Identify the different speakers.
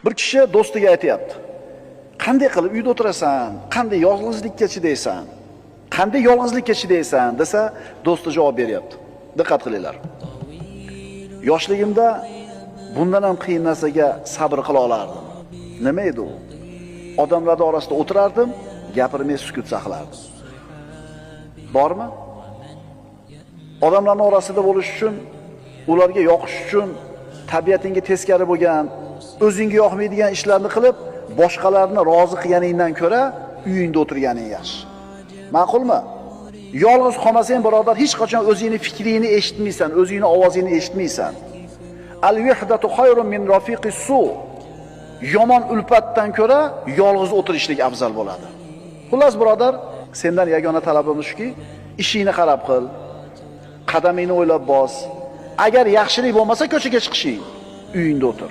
Speaker 1: Bir kishi do'stiga aytayapti. Qanday qilib uyda o'tirasan? Qanday yolg'izlikka chidaysan? Qanday yolg'izlikka chidaysan desa, do'sti javob beryapti. Diqqat qilinglar. Yoshligimda bundan ham qiyin narsaga sabr qila olardim. Nima edi u? Odamlar orasida o'tirardim, gapirmay sukut saqlardim. Bormi? Odamlarning orasida bo'lish uchun, ularga yoqish uchun tabiatingga teskari bo'lgan, o'zingga yoqmaydigan ishlarni qilib, boshqalarni rozi qilganingdan ko'ra uyingda o'tirganing yaxshi. Ma'qulmi? Yolg'iz qolmasang, birodar, hech qachon o'zingni fikringni eshitmaysan, o'zingni ovozingni eshitmaysan. Al-wahdatu khayrun min rafiqis su. Yomon ulfatdan ko'ra yolg'iz o'tirishlik afzal bo'ladi. Xullas, birodar, sendan yagona talabimiz shuki, ishingni qarab qil, qadamingni o'ylab bos. Agar yaxshilik bo'lmasa ko'chaga chiqishing, uyingda o'tir.